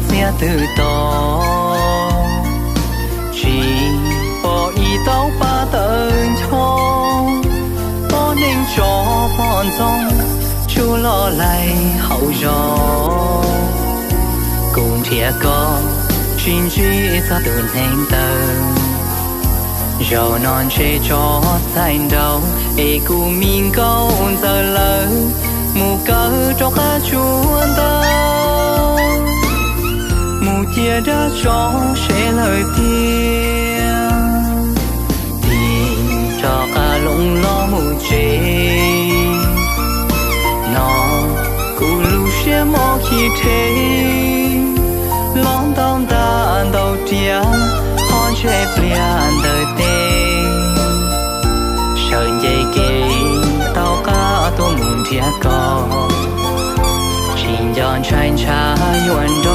txiaj twb to, tsis pom ib tauv paj tawv ncho, poj neeg tsov poj ntxoog tsuj loj laig hauv zos. Kuv nrhiav koj tsis ntsib txog tus neeg tawg, zaum no ntshe tsov txhais nraud es kuv me nkauj ntxawm lawm, mus kawm rov qab tsuas ntau, mus cia dab tsov seb lawm tiag. Tig rov qab loo los mus tsev no, kuv lub siab mob khi rhe, los ntau ntaj ntau riam, ho ntshe pliag ntawm teb. Sawv nce kev taug qab tuaj mus nrhiav koj, tsis nco ntshai ntshav yuav nro